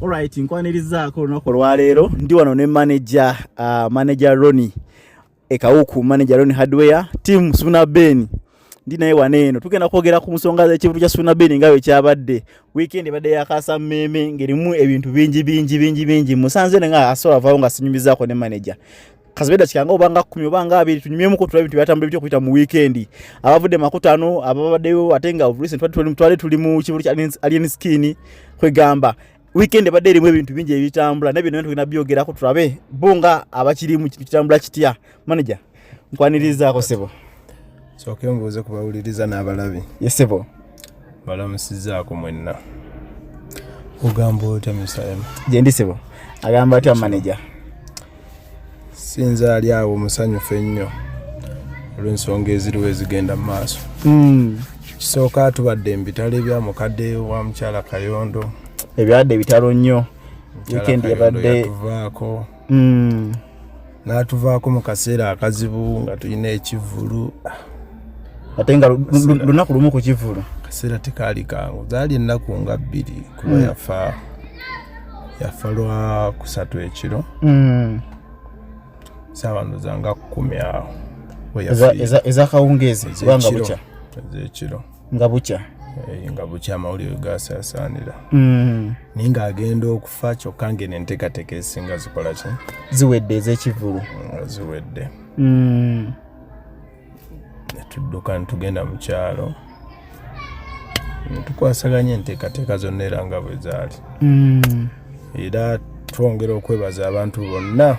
Alright, nkwanirizaako olunaku olwaleero. Ndi wano ne manager, manager Ronnie Ekawuku, manager Ronnie Hardware, team Suna Ben. Ndi naye wano eno, tugenda kwogera ku nsonga z'ekivvulu kya Suna Ben nga bwe kyabadde. Weekend ebadde yakasa mmeeme ng'erimu ebintu bingi bingi bingi bingi. Musanze ne nga asobola avaawo nga sinyumizaako ne manager. Kazibe dakika nga oba nga 10 oba nga 20, tunyumyemuko tulabe ebintu byatambula bitya okuyita mu weekend. Abavudde makutano, ababaddeyo, ate nga of recent twali tuli mu kivvulu kya Alien Skin. Kwegamba weekend ebadde erimu ebintu bingi ebitambula, naye byonna tugenda byogerako, tulabe bo nga abakirimu kintu kitambula kitya. Manager, nkwanirizaako, sebo. Sooke mbuuze ku bawuliriza n'abalabi. Ye sebo. Balamusizaako mwenna. Ogamba otya, Misaemu? Gyendi, sebo. Agamba atya manager? Sinza ali awo musanyufu ennyo olw'ensonga eziriwo ezigenda mu maaso. Kisooka, tubadde mu bitalo ebya mukadde wa mukyala Kayondo. Ebyadde ebitalo nnyo. Mukyala Weekend Kayondo yabadde yatuvaako, n'atuvaako mu kaseera akazibu nga tulina ekivvulu. Ate nga lunaku lumu ku kivvulu. Kaseera tekaali kangu, zaali ennaku nga 2, kuba yafa lwa kusatu ekiro, saawa ndoza nga 10 awo we yafiira. Ezakawungeezi oba nga Ez'ekiro. bukya? Ez'ekiro. Nga bukya. Eh, nga bukya amawulire gasaasaanira, naye ng'agenda okufa kyokka ngeno enteekateeka ezisinga zikola ki? Ziwedde ez'ekivvulu. Nga ziwedde. Netudduka netugenda mu kyalo netukwasaganya enteekateeka zonna era nga bwe zaali. Era twongera okwebaza abantu bonna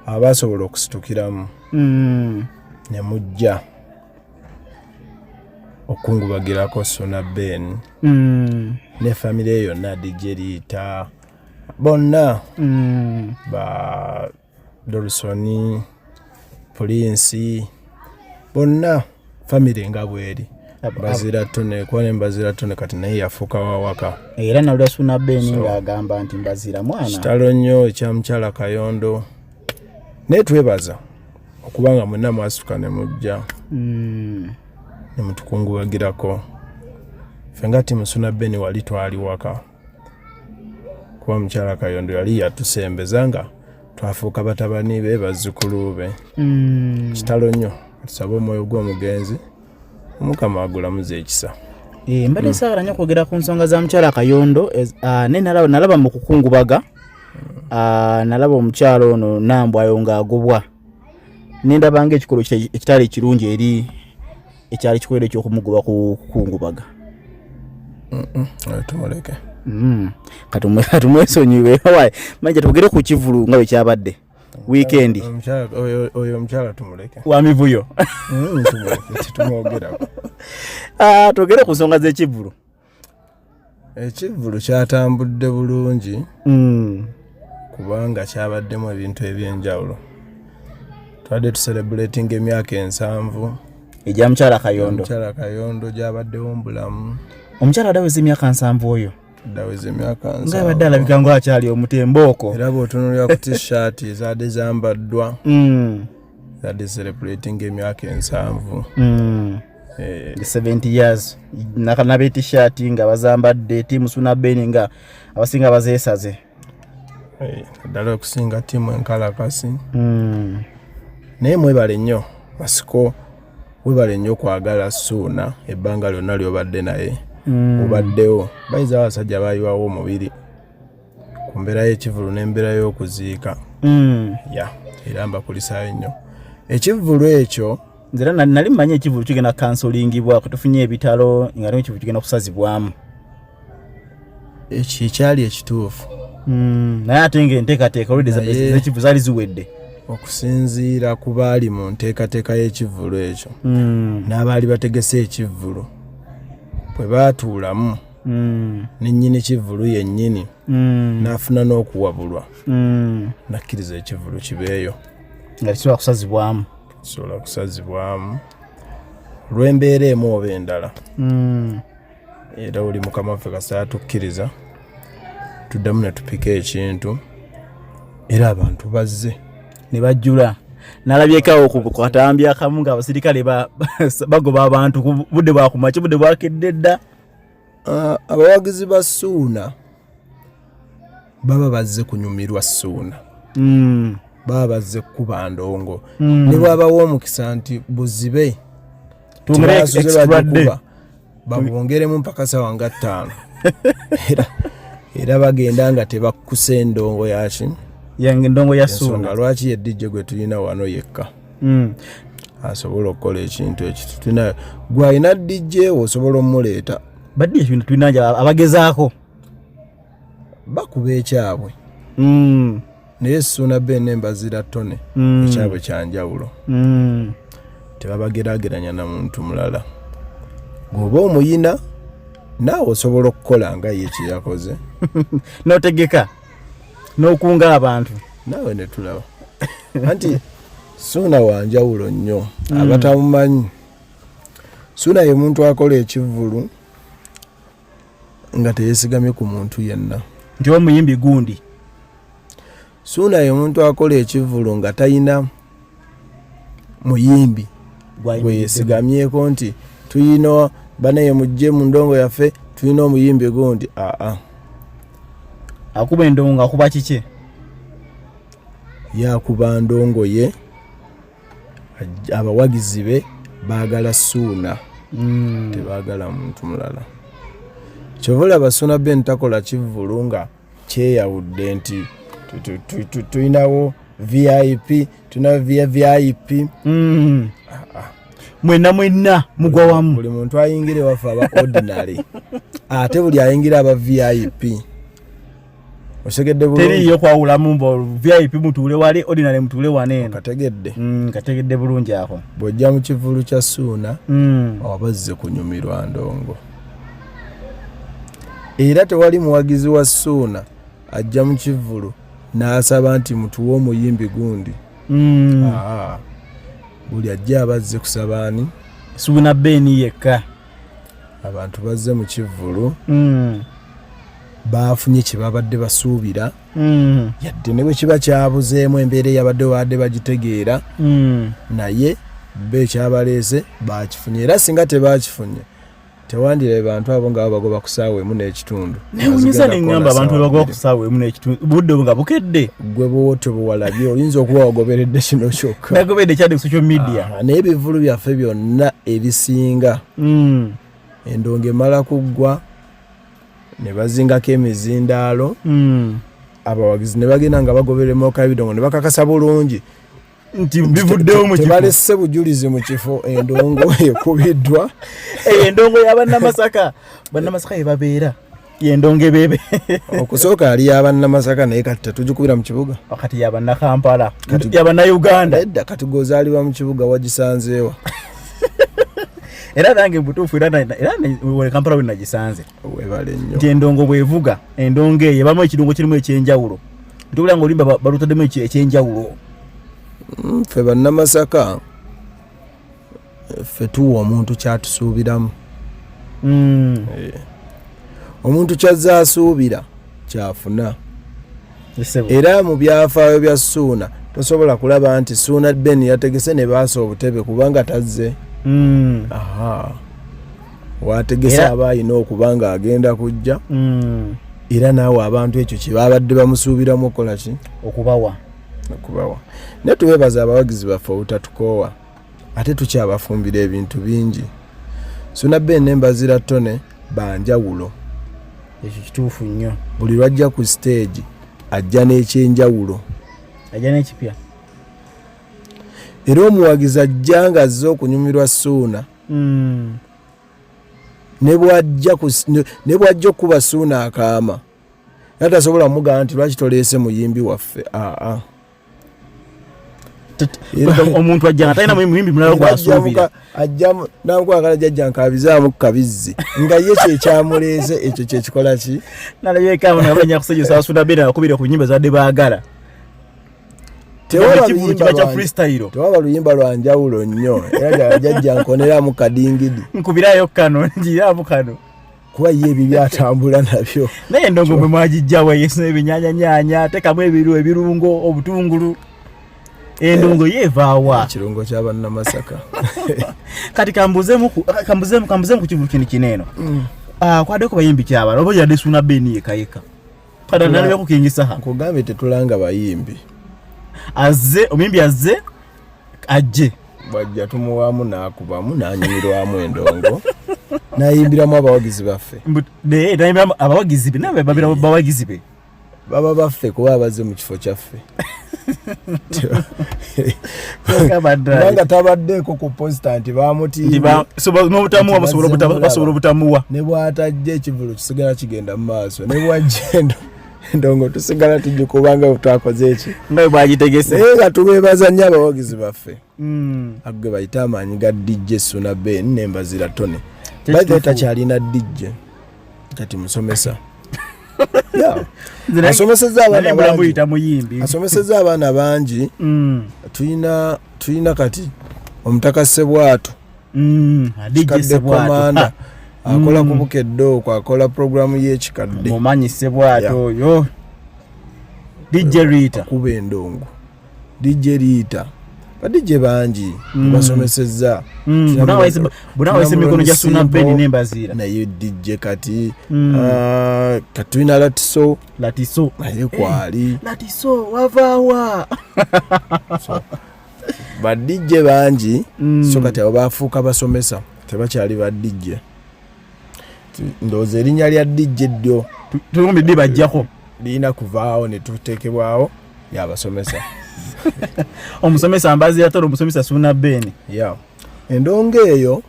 abasobola okusitukiramu ne mujja okukungubagirako Suna Ben ne famire ye yonna, DJ Riita, bonna, ba Dolsoni, Pulinsi, bonna famire nga bweri. Mbazira Tone, kuba ne Mbazira Tone kati naye yafuuka wawaka. Era nalwa Suna Ben ng'agamba nti Mbazira mwana. Kitalo nnyo ekya mukyala Kayondo, naye twebaza okubanga mwenna mwasituka ne mujja ne mutukungubagirako. Ffe nga team Suna Ben wali twali waka, kuba mukyala Kayondo yali yatusembeza nga twafuuka batabani be, bazzukulu be. Kitalo nnyo. Tusabe omwoyo gw'omugenzi Omukama agulamuza ekisa. Eh, mbadde saagala nnyo okwogera ku nsonga za mukyala Kayondo, naye nalaba mu kukungubaga, nalaba omukyala ono Nambwayo ng'agobwa, nendaba nga ekikolwa ekitali ekirungi eri ekyali kikolera ekyokumugoba ku kukungubaga. Oyo tumuleke. Kati tumwesonyiwe. Manja twogere ku kivulu nga bwe kyabadde weekend. Oyo omukyala tumuleke. Wa mivuyo. Tumuleke, tetumwogerako. Ah, twogere ku nsonga z'ekivulu. Ekivvulu kyatambudde bulungi, kubanga kyabaddemu ebintu ebyenjawulo. Twadde tucelebrating emyaka 70 egya mukyala Kayondo. Mukyala Kayondo gyabaddewo mu bulamu. Omukyala adde aweza emyaka 70 oyo? Daweza emyaka Nga 70. abadde alabika nga akyali omutembooko. Era bw'otunulira ku t-shirt ezadde zambaddwa, zadde celebrating emyaka 70. Eh, The 70 years nabe t-shirt nga bazambadde team Suna Ben nga abasinga bazeesaze. Eh, naddala okusinga ttiimu enkalakasi. Naye mwebale nnyo, Masiko, webale nnyo okwagala Suuna ebbanga lyonna lyobadde naye. Obaddewo bayinza abasajja bayiwawo omubiri ku mbeera y'ekivulu n'embeera y'okuziika. Ya, era mbakulisaayo nnyo ekivulu ekyo. Nze era nali mmanyi ekivulu kigenda kansolingibwa, tufunye ebitalo nga ate ekivulu kigenda kusazibwamu. Ekyo ekyali ekituufu. Naye ate nga enteekateeka already ez'ekivulu zaali ziwedde. Okusinziira ku baali mu nteekateeka y'ekivvulu ekyo n'abaali bategese ekivvulu bwe baatuulamu, nennyini kivvulu yennyini n'afuna n'okuwabulwa, nakkiriza ekivvulu kibeeyo. Nga tekisobola kusazibwamu. Kisobola kusazibwamu olw'embeera emu oba endala. Era oli mukama waffe kasita tukkiriza tuddamu ne tupika ekintu, era abantu bazze. Ne bajjula. Nalabyekawo ku katambi akamu nga abasirikale bagoba abantu ku budde bwakumakya, budde bwakedde dda. Ah, abawagizi ba Suuna Baba bazze kunyumirwa Ssuuna. Baba bazze kukuba ndongo. Ne bwabawo omukisa nti buzibe, Twongere tebasuze extra day. bagikuba, babwongeremu mpaka sawa nga 5. Era bagenda nga tebakkusa endongo yaki. Yange endongo ya Ensonga Ssuuna. lwaki ye DJ gwe tulina wano yekka asobola okukola ekintu ekyo. Tulina gwe alina DJ wo, osobola omuleeta. Badde ebintu tulina nje abagezaako. Bakuba ekyabwe. Naye Ssuuna Ben Embazira Tone ekyabwe kyanjawulo. Tebabageraageranya na muntu mulala. Bw'oba omuyina naawe osobola okukola nga ye kye yakoze. N'otegeka n'okunga abantu. Naawe ne tulaba anti Ssuuna wanjawulo nnyo. Abatamumanyi, Ssuuna ye muntu akola ekivvulu nga teyeesigamye ku muntu yenna. Nti omuyimbi gundi. Ssuuna ye muntu akola ekivvulu nga talina muyimbi gwe yeesigamyeko nti tuyina banaye mujje mu ndongo yaffe, tulina omuyimbi gundi. Aa. Akuba endongo, akuba kiki? Yakuba ndongo ye, abawagizi be baagala Ssuuna. Tebaagala muntu mulala. Kyova olaba Ssuuna Ben takola kivvulu nga kyeyawudde nti tulinawo VIP, tulinawo VIP. Mwenna mwenna mugwa wamu. Buli muntu ayingira ewaffe aba ordinary, ate buli ayingira aba VIP. Osegedde bulungi? Teriiyo kwawulamu mbu VIP mutuule wali, ordinary mutuule wano eno. Kategedde? Kategedde bulungi ako. Bw'ojja mu kivvulu kya Ssuuna, abazze kunyumirwa ndongo, era tewali muwagizi wa Ssuuna ajja mu kivvulu n'asaba nti mutuwe omuyimbi gundi. Aa, buli ajja abazze kusaba ani? Ssuuna Ben yekka. Abantu bazze mu kivvulu, baafunye kye babadde basuubira. Yadde ne bwe kiba kyabuzeemu, embeera eyabadde babadde bagitegeera. Naye bo ekyabaleese bakifunye, era singa tebakifunye tewandirabe bantu abo nga babagoba ku ssaawa 1.5. Newunyisa neŋŋamba abantu bebagoba ku ssaawa 1.5, budde nga bukedde. Gwe bwotyo bwewalabye, oyinza okuba wagoberedde kino kyokka. Nagobedde kyadde ku social media. Ah, naye ebivvulu byaffe byonna ebisinga, endongo emala kuggwa ne bazingako emizindaalo. Abawagizi ne bagenda nga bagoberera emmotoka y'ebidongo ne bakakasa bulungi nti bivuddewo mu kifo. Tebalese bujulizi mu kifo, endongo ekubiddwa. Eyo endongo y'abannamasaka, bannamasaka ye babeera yendongo ebebe. Okusooka ali y'abannamasaka, naye kati tetugikubira mu kibuga. Kati yabannakampala, yabannayuganda. Edda kati gozaalibwa mu kibuga, wagisanzeewa? Era nange butuufu, era Kampala we nagisanze. Webale nnyo. Nti endongo bwevuga, endongo eyo ebamu ekirungo kirimu ekyenjawulo, nti obula nga olimba balutaddemu ekyenjawulo. Ffe bannamasaka, ffe tuwa omuntu kyatusuubiramu. Omuntu kyazze asuubira kyafuna. Era mu byafaayo bya Ssuuna tosobola kulaba nti Ssuuna Ben yategese ne baasa obutebe kubanga tazze. Aha, wategese aba alina okuba nga agenda kujja. Era naawe abantu ekyo kye babadde bamusuubiramu okukola ki? Okubawa. Okubawa. Naye tubeebaza abawagizi baffe obutatukoowa, ate tukyabafumbira ebintu bingi. Ssuuna Ben n'Embazira Tone banjawulo. Ekyo kituufu nnyo. Buli lwajja ku stage ajja n'ekyenjawulo. Ajja n'ekipya. Era omuwagizi ajja nga azze okunyumirwa Ssuuna. Ne bw'ajja okukuba Ssuuna akaama, era tasobola mugamba nti lwaki toleese muyimbi waffe. Aa. Omuntu ajja nga talina muyimbi mulala gwasuubira. Ajja namukwagala, jjajja nkabizaamu kabizzi, nga ye kyekyamuleese ekyo kyekikola ki. Nalabyeko abo nga banya kusajja Ssuuna Ben akubire ku nyimba zadde baagala. Tewaba Ekivvulu luyimba kiba kya freestyle. Tewaba luyimba lwa njawulo nnyo, era jjajja nkoneramu kadingidi. Nkubirayo kano, njiramu kano. Kuba ye ebyo byatambula nabyo. Naye endongo mwe mwagijjawo yesu ebinyanyanyanya, tekamu ebirungo, obutungulu, endongo yeevaawa? Ekirungo ky'abannamasaka. Kati kambuzeemu ku kivulu kino kino eno. Ah, kwaddeko bayimbi kyabala oba yadde Ssuuna Ben yekayeka? Kada nalabye ku King Saha. Nkugambye tetulanga bayimbi. Azze omuyimbi azze ajje. Bwajja tumuwaamu n'akubamu n'anyumirwamu endongo n'ayimbiramu abawagizi baffe. Naye n'ayimbiramu abawagizi be naye babira bawagizi be. Baba baffe kuba abazze mu kifo kyaffe. Kubanga tabaddeeko ku posita nti bamutiin'obutamuwa basobola obutamuwa ne bw'atajja ekivulu kisigala kigenda mu maaso ne bwajja endongo tusigala tugikuba nga twakoze eki nga bwagitegese naye nga tubeebaza nnyo abawagizi baffe. Ago ge bayita amaanyi ga DJ Suna Ben n'Embazira Tony. By the way takyalina DJ kati musomesa. Asomeseza abaana bangi, asomeseza abaana bangi. Tulina kati omutaka Sebwato, kikadde komanda akola ku Bukedde okwo, akola programu y'ekikadde. Mumanyi Sebwato oyo DJ Rita akuba endongo, DJ Rita, ba DJ bangi basomesezza. Bunawayisa emikono gya Suna Ben n'Embaziira naye DJ kati kati tulina Latiso. Latiso naye kwali Latiso wavaawa. Ba DJ bangi. So kati abo bafuuka basomesa, tebakyali ba DJ. Ndowooza erinnya lya DJ ddyo tulumbi ddi bajjako lirina kuvaawo ne tuteekebwawo yabasomesa. Omusomesa Mbaziira Toro, omusomesa Suuna Ben. Ya, endongo eyo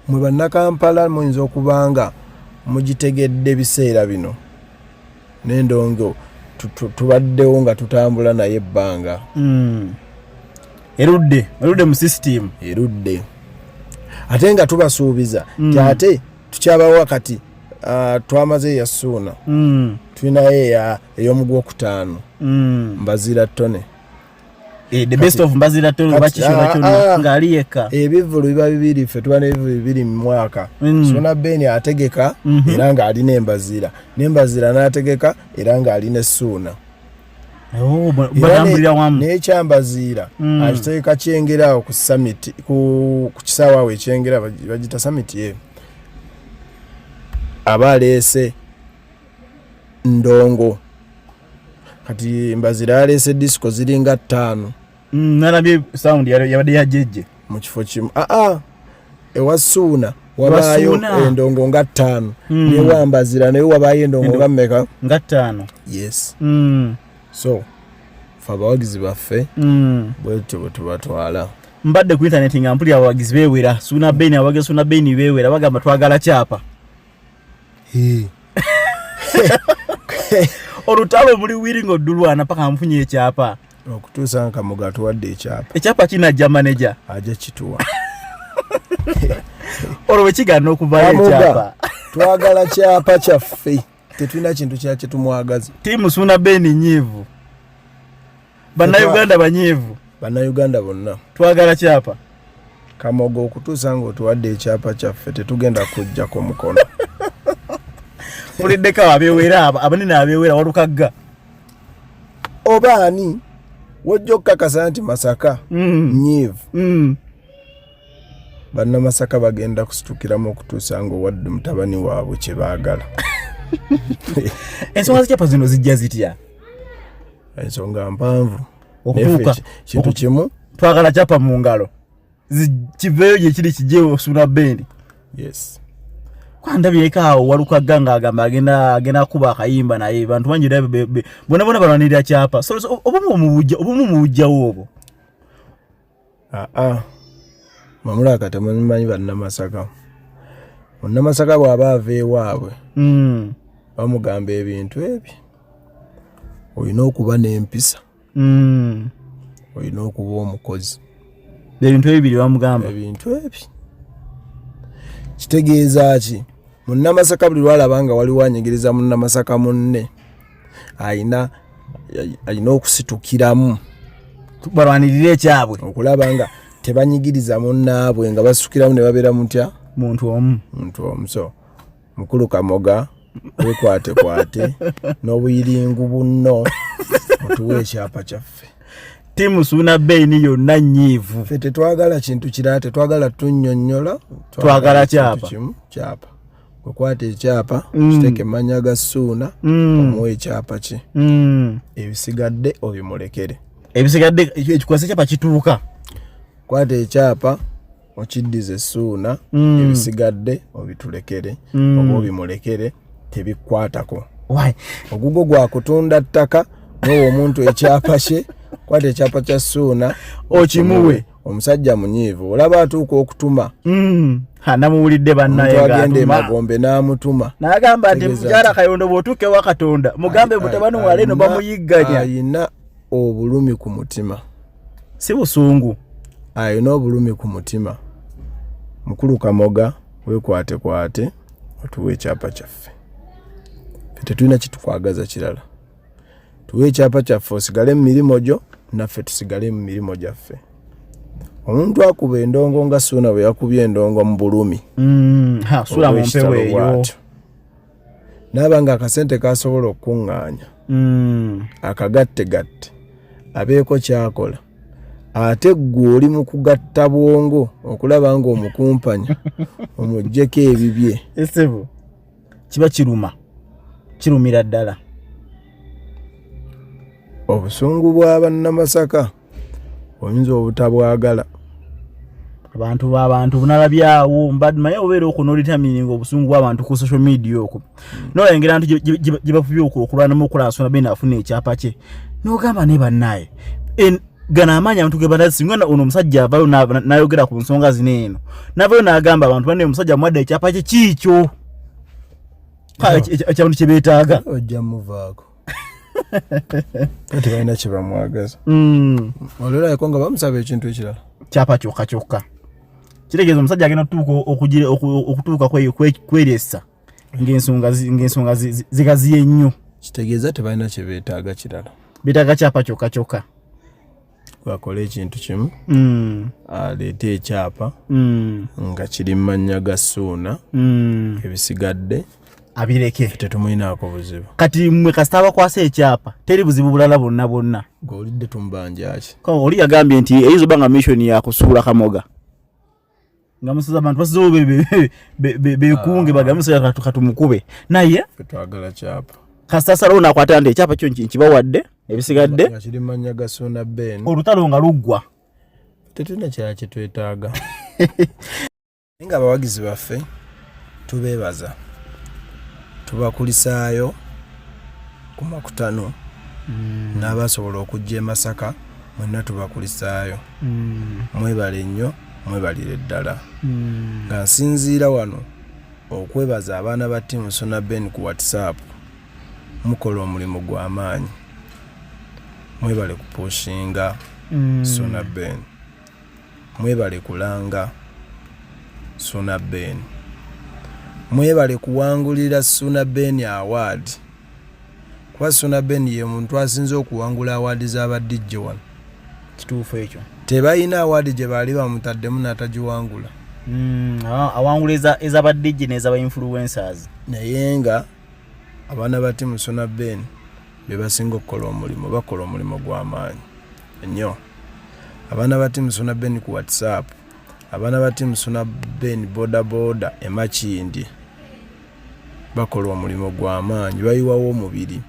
mwe Bannakampala muyinza okuba nga mugitegedde biseera bino, n'endongo tubaddewo nga tutambula naye ebbanga. Erudde mu system. Erudde, ate nga tubasuubiza nti ate tukyabawa kati twamaze eya Suuna, tulinayo ey'omugwokutaano, Mbazira Tone. The best of Mbazira Tone oba kishona kyonna ng'ali yekka. Ebivvulu biba bibiri, ffe tuba n'ebivvulu bibiri mu mwaka. Suuna Ben ategeka era ng'alina Embazira, n'Embazira n'ategeka era ng'alina Essuuna. Batambulira wamu. N'ekyambaziira akiteeka Kyengera awo ku summit, ku kisaawe awo ekyengera bagita summit ye aba aleese ndongo. Kati Mbazira aleese disco ziringa 5. Nalabye sound yabadde ya jejje mu kifo kimu. Aa, ewa Suuna wabaayo endongo nga 5, newambazira naye wabaayo endongo nga mmeka? Nga 5. Yes. So fe abawagizi baffe bwetyo bwe tubatwala. Mbadde ku internet nga mpulira abawagizi beewera Suuna Ben, abawagizi Suuna Ben beewera bagamba twagala kyapa. Olutalo muli wiri ng'oddulwana paka nfunye ekyapa. Okutuusa nga Kamoga atuwadde ekyapa. Ekyapa kinajja maneja? Ajja kituwa. Olwo bwe kigaana okuvayo ekyapa? Twagala kyapa kyaffe, tetulina kintu kya kyetumwagaza. Team Suuna Ben nyiivu, Bannayuganda banyiivu. Bannayuganda bonna twagala kyapa. Kamoga, okutuusa ng'otuwadde ekyapa kyaffe tetugenda kujjako mukono. Puliddeko abeewera, abanene abeewera walukagga. Oba ani wojja okukakasa nti Masaka nyiivu? Bannamasaka bagenda kusitukiramu okutuusa ng'owadde mutabani waabwe kye baagala. Ensonga z'ekyapa zino zijja zitya? Ensonga mpanvu. Okutuuka kintu kimu, twagala kyapa mu ngalo, kiveeyo gye kiri kijje Suuna Ben. Yes. Kwandabyeko awo Walukagga ng'agamba agenda kuba akayimba, naye bantu bangi era bonna bonna balwanirira kyapa. So obumu mubujjawo obwo? Aa, mamulaka temumanyi Bannamasaka. Munnamasaka bw'aba ava ewaabwe bamugamba ebintu ebyo: olina okuba n'empisa, olina okuba omukozi. Ebintu ebibiri bamugamba. Ebintu ebi kitegeeza ki? Munnamasaka buli lwalaba nga waliwo anyigiriza munnamasaka munne, alina okusitukiramu balwanirire ekyabwe, okulaba nga tebanyigiriza munnaabwe, nga basukiramu ne babeera mutya? Muntu omu. Muntu omu. So mukulu Kamoga, wekwatekwate n'obuyiringu bunno, mutuwe ekyapa kyaffe. Team Suuna Ben yonna nyiivu. Ffe tetwagala kintu kirala, tetwagala tunnyonnyola. Twagala kyapa. Kimu, kyapa. Okwata ekyapa kiteeke manya ga Ssuuna, omuwa ekyapa kye, ebisigadde obimulekere. Ebisigadde ekikwasa ekyapa kituuka. Kwata ekyapa okiddize Ssuuna, ebisigadde obitulekere oba obimulekere, tebikwatako. Why? Ogugo gwa kutunda ttaka, nowa omuntu ekyapa kye. Kwata ekyapa kya Ssuuna. Okimuwe. Omusajja munyiivu, olaba atuuka okutuma. Ha, namuwulidde bannaye. Omuntu agenda ng'atuma. Emagombe n'amutuma. N'agamba nti Tegeeza mukyala nti- Kayondo, bw'otuuka ewa Katonda mugambe mutabani wale eno bamuyigganya. Ayina obulumi ku mutima. Si busungu. Ayina obulumi ku mutima. Mukulu Kamoga, weekwatekwate otuwe ekyapa kyaffe. Ffe tetulina kitukwagaza kirala. Tuwe ekyapa kyaffe, osigale mu mirimu gyo, naffe tusigale mu mirimu gyaffe. Omuntu akuba endongo nga Suuna bwe yakubye endongo mu bulumi Ha, sula mu mpewo obw'ekitalo eyo. bw'atyo, naaba nga akasente kasobola okukuŋŋaanya, akagattegatte abeeko kyakola, ate ggwe oli mu kugatta bwongo okulaba ng'omukumpanya omuggyeko ebibye. Esebo kiba kiruma, kirumira ddala. Obusungu bwa Bannamasaka oyinza obutabwagala. Abantu babantu bunalabyawo mbadde obeera okwo n'olitamininga obusungu bw'abantu ku social media okwo, nolengera nti gye bafubye okulwanamu okulaba Ssuuna Ben afuna ekyapa kye, n'ogamba ne bannaye gano amaanyi abantu ge balazi. Singa ono omusajja avayo n'ayogera ku nsonga zino eno, n'avayo n'agamba abantu banne, omusajja muwadde ekyapa kye kiikyo ekyabantu kye beetaaga. Ojja muvaako, kati balina kye bamwagaza. Olwolayeko nga bamusaba ekintu ekirala. Kyapa kyokka kyokka kitegeeza omusajja agenda okutuuka kweresa ng'ensonga zigaziye nnyo. Kitegeeza tebalina kye beetaaga kirala. Beetaaga kyapa kyokka kyokka. Bakole ekintu kimu, aleete ekyapa nga kiri mu mannya ga Ssuuna, ebisigadde abireke. Tetumulinaako buzibu. Kati mmwe kasita abakwasa ekyapa, teri buzibu bulala bwonna bwonna. Gweolidde tumbanjaki? Oli yagambye nti eyinza oba nga mission yakusuula Kamoga, nga musoza abantu basizewo bekunge bagambe musoza katumukube, naye Ffe twagala kyapa. Kasita asalawo nakwata nti ekyapa kyo nkibawadde, ebisigadde nga kiri mu mannya ga Ssuuna Ben, olutalo nga luggwa. Tetulina kirala kye twetaaga. Naye nga abawagizi baffe tubeebaza, tubakulisaayo ku makutano, n'abasobola okujja e Masaka mwenna tubakulisaayo. Mwebale nnyo, mwebalire ddala. Nga nsinziira wano okwebaza abaana ba ttiimu Ssuuna Ben ku WhatsApp, mukola omulimu gw'amaanyi. Mwebale kupushinga Ssuuna Ben, mwebale kulanga Ssuuna Ben, mwebale kuwangulira Ssuuna Ben award, kuba Ssuuna Ben ye muntu asinze okuwangula award z'aba DJ wano. Kituufu ekyo. Tebalina award gye baali bamutaddemu n'atagiwangula. Awangula ez'aba DJ n'ez'aba influencers. Naye nga abaana ba ttiimu Ssuuna Ben be basinga okukola omulimu, bakola omulimu gw'amaanyi nnyo. Abaana ba ttiimu Ssuuna Ben ku WhatsApp, abaana ba ttiimu Ssuuna Ben boda boda emakindi bakola omulimu gw'amaanyi, bayiwawo omubiri.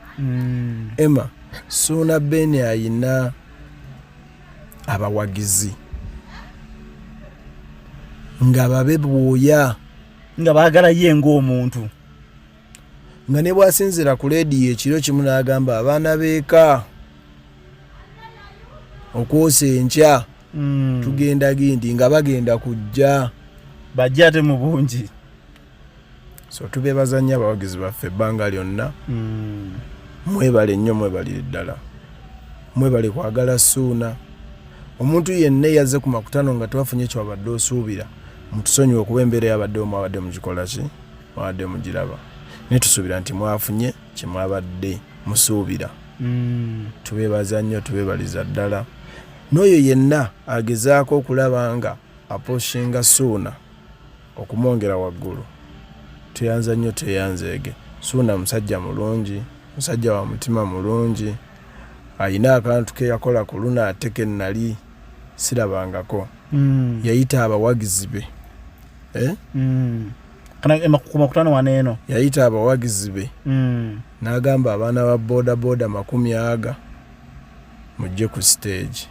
Emma, Ssuuna Ben ayina abawagizi nga babe bwoya, nga baagala ye ng'omuntu, nga ne bw'asinziira ku leediyo ekiro kimu n'agamba abaana b'eka okwosa enkya, tugenda gindi, nga bagenda kujja. Bajja ate mu bungi. So tubeebaza nnyo abawagizi baffe ebbanga lyonna. Mwebale nnyo, mwebalire ddala, mwebale kwagala Ssuuna. Omuntu yenna eyazze ku makutano nga tewafunye kyewabadde osuubira, mutusonyiwe, okuba embeera yabaddewo mwabadde mugikola ki, mwabadde mugiraba, naye tusuubira nti mwafunye kyemwabadde musuubira. Tubeebaza nnyo, tubeebaliza ddala. N'oyo yenna agezaako okulaba nga apushinga Ssuuna okumwongera waggulu, tweyanza nnyo, tweyanzeege. Ssuuna musajja mulungi, musajja wa mutima mulungi. Ayina akantu ke yakola ku luno ate ke nali sirabangako. Yayita abawagizi be, eh? Ku makutano wano eno yayita abawagizi be n'agamba abaana ba bodaboda 20 aga mujje ku stage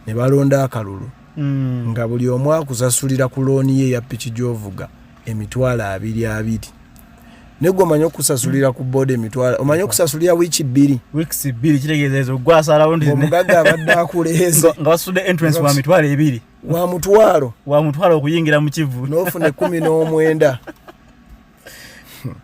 ne balonda akalulu nga buli omu akusasulira ku looni ye eya piki gy'ovuga 20,000. Naye gwe omanyi okusasulira ku boda emitwalo, omanyi okusasulira wiiki 2? Weeks 2 kitegeeza ezo gwasalawo nti omugagga abadde akuleeze nga basudde entrance wa 20,000. Wa mutwalo. Wa mutwalo okuyingira mu kivu. N'ofuna 19.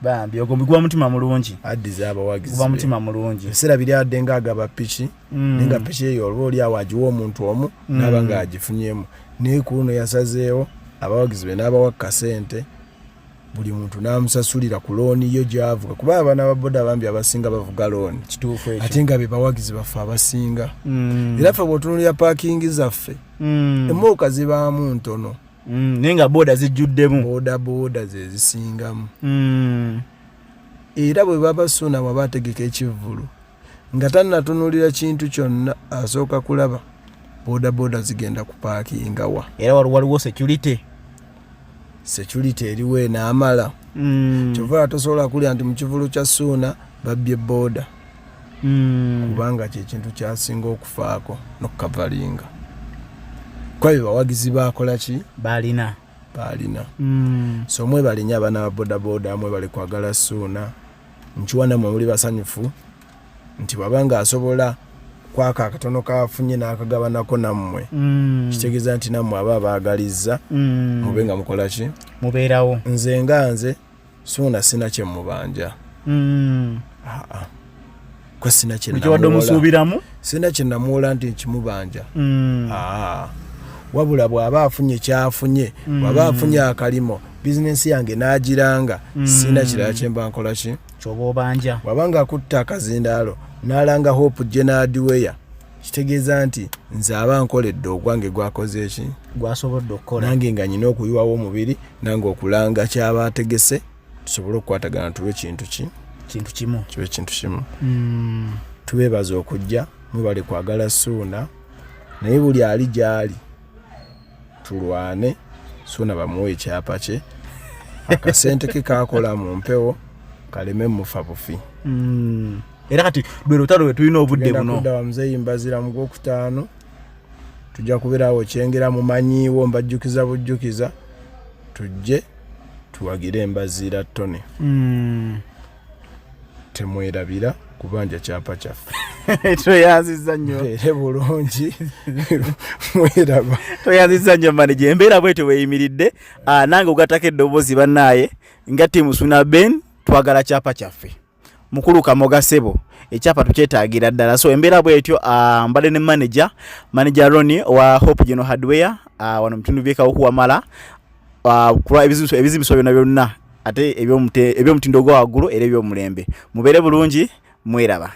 Bambi ogwo guba mutima mulungi. Addiza abawagizi. Guba mutima mulungi. Ebiseera biri adde ng'agaba piki, naye nga piki eyo oba oli awo agiwa omuntu omu n'aba ng'agifunyemu. Naye ku luno yasazeewo abawagizi be n'abawa kasente, buli muntu n'amusasulira ku looni yo gy'avuga, kuba abaana ba boda bambi abasinga bavuga looni. Kituufu ekyo. Ate nga be bawagizi baffe abasinga. Era ffe bw'otunuulira paakingi zaffe, emmotoka zibaamu ntono. Naye nga boda zijjuddemu. Boda boda ze zisingamu. Era bwe baba Ssuuna bw'aba ategeka ekivvulu nga tannatunuulira kintu kyonna, asooka kulaba boda boda zigenda kupaakinga wa. Era waliwo security. Security eriwo enaamala. Kyova tosobola kulya nti mu kivvulu kya Ssuuna babbye boda. Kubanga kye kintu kyasinga okufaako n'okukavalinga. Kuba bye bawagizi baakola ki? Baalina. Baalina. So mwebale nnyo abaana ba bodaboda, mwebale kwagala Ssuuna. Nkiwa nammwe muli basanyufu nti bw'aba ng'asobola kwaka akatono k'afunye n'akagabanako nammwe, kitegeeza nti nammwe aba abaagalizza mube nga mukola ki? Mubeerawo. Nze nga nze Ssuuna sina kye mubanja. Kwa sina kye namuwola. Omusuubiramu? Sina kye namuwola nti nkimubanja. Wabula bw'aba afunye ky'afunye, bw'aba afunye akalimo, bizinensi yange n'agiranga, sina kirala kye mba nkola ki? Ky'oba obanja. Bw'aba ng'akutta akazindaalo n'alanga Hope General Hardware, kitegeeza nti nze aba nkoledde ogwange gwakoze ki? Gwasobodde okukola. Nange nga nyina okuyiwawo omubiri, nange okulanga ky'aba ategese, tusobole okukwatagana tube kintu ki? Kintu kimu. Kibe kintu kimu. Tubeebaza okujja, mwebale kwagala Ssuuna, naye buli ali gy'ali tulwane Ssuuna bamuwe ekyapa kye, akasente ke kaakola mu mpewo kaleme mufa bufi. Era kati lwe lutalo lwe tulina obudde buno. Kudda wa Muzeeyi Mbazira mu gwokutaano, tujja kubeerawo Kyengera mumanyiiwo, mbajjukiza bujjukiza, tujje tuwagire Embaziira Tony. Temwerabira kubanja kyapa kyaffe. Tweyanzizza nnyo. Mbeere bulungi. Mweraba. Tweyanzizza nnyo manager. Embeera bwetyo bweyimiridde. Nange ogattako eddoboozi bannaaye nga ttiimu Ssuuna Ben twagala kyapa kyaffe. Mukulu Kamoga ssebo, ekyapa tukyetaagira ddala. So embeera bwetyo, mbadde ne manager Ronnie owa Hope General Hardware, wano mu bitundu by'e Kawuku Wamala, kulwa ebizimbiswa byonna byonna ate eby'omutindo ogwa waggulu era eby'omulembe. Mubeere bulungi, mweraba.